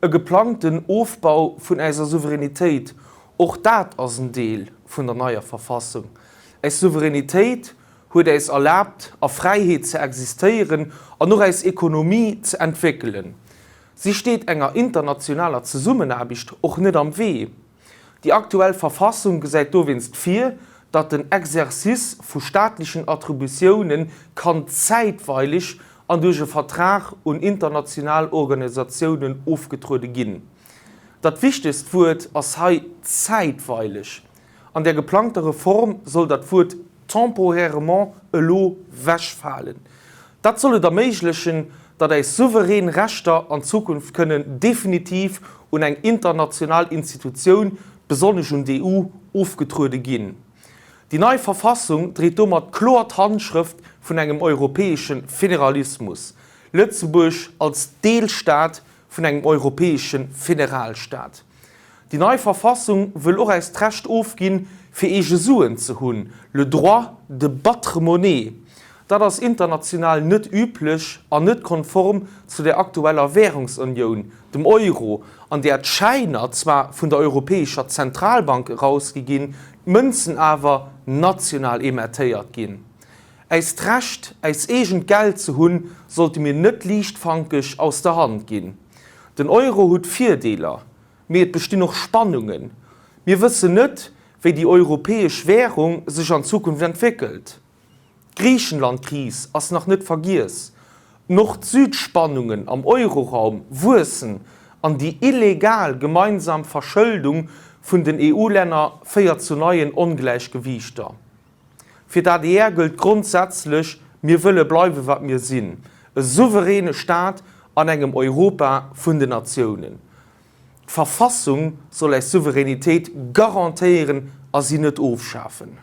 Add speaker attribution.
Speaker 1: E geplangten Ofbau vun äiser Souveränitéit, och dat ass en Deel vun der neier Verfassung. Äis Souveränitéit huet äis erlaabt, a Fräiheet ze existéieren an och äis Ekonomie ze entwéckelen. Si steet enger internationaler Zesummenaarbecht och net am Wee. Déi aktuell Verfassung gesäit dowéinst vir, datt den Exercice vu staatlechen Attributioune kann zäitweileg an duerch e Vertrag un international Organisatiounen ofgetruede ginn. Dat wichtegst Wuert ass hei zäitweileg. An der geplangter Reform soll dat Wuert temporairement elo wechfalen. Dat soll et erméiglechen, datt äis souverän Rechter an Zukunft kënnen definitiv un eng international Institutioun, besonnesch un d'EU, ofgetruede ginn. Déi nei Verfassung dréit domat kloer d'Handschrëft vun engem europäesche Federalismus, Lëtzebuerg als Deelstaat vun engem europäesche Federalstaat. Déi nei Verfassung wëll och äis d'Recht ofginn, fir eege Suen ze hunn, le droit de battre monnaie. Dat ass international net üblech an net konform zu der aktueller Währungsunioun, dem Euro, an där d'Schäiner zwar vun der Europäescher Zentralbank erausgi ginn, d'Mënzen awer national emettéiert ginn. Äist Recht, äis eegent Geld ze hunn, sollte mir net liichtfankeg aus der Hand ginn. Den Euro huet Virdeeler, mee et bestinn och Spannungen. Mir wëssen net, wéi déi europäesch Währung sech an Zukunft entwéckelt. D'Griichenland-Kris ass nach net vergiess. D'Nord-Süd-Spannungen am Euroraum wuessen an déi illegal gemeinsam Verschëldung vun den EU-Länner féiert zu neien Ongläichgewiichter. Fir d'ADR gëllt grondsätzlech, Mir wëlle bleiwe wat mir sinn, e souveräne Staat an engem Europa vun den Natiounen. D'Verfassung soll äis Souveränitéit garantéieren a si net ofschafen.